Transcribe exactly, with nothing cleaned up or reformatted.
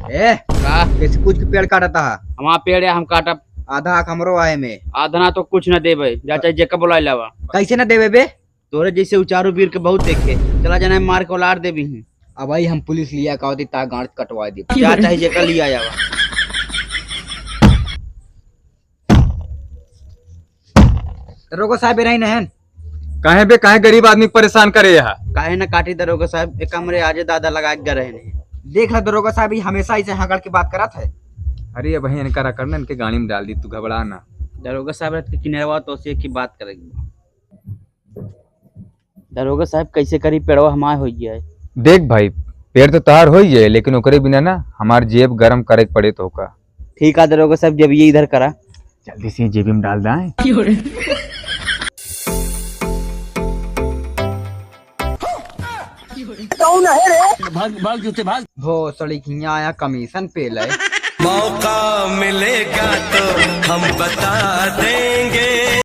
ए, का? कैसे कुछ के पेड़ काटता है? हमार पेड़ है, हम काटब। आधा हक हमरो आए में। आधा ना तो कुछ ना देबे, जा चाहे जेका बुलाए लावा। कैसे ना देबे बे? तोरे जैसे उचारू बीर के बहुत देखे, चला जाना है मार के उलार देबी ही। अब भाई हम पुलिस लिया का होती ता गांड कटवा दी। जा चाहे जेका लिया आवा। दरोगा साहब, रही नहन। काहे बे, काहे गरीब आदमी परेशान करे यहाँ? काहे ना काटी दरोगा साहब, एक हमरे आजे दादा लगा के गए रहे नहीं। देख ला दरोगा साहब, ये हमेशा ऐसे हगड़ के बात करत है। अरे अब इनका रकड़ ना, इनके गाड़ी में डाल दी, तू घबरा ना। दरोगा साहब, रहत के किनेरवा तो से की बात करेगी। दरोगा साहब, कैसे करी, पेड़वा हमार हो गया है। देख भाई, पेड़ तो तहार हो ही है, लेकिन ओकरे बिना ना हमार जेब गरम करे के पड़े तो का। ठीक है दरोगा साहब, जब ये इधर करा। जल्दी से जेबी में डाल दाए। कौन है रे? भाग, भाग जूते, भाग। भोसड़ी किहाँ आया कमीशन पे ले। मौका मिलेगा तो हम बता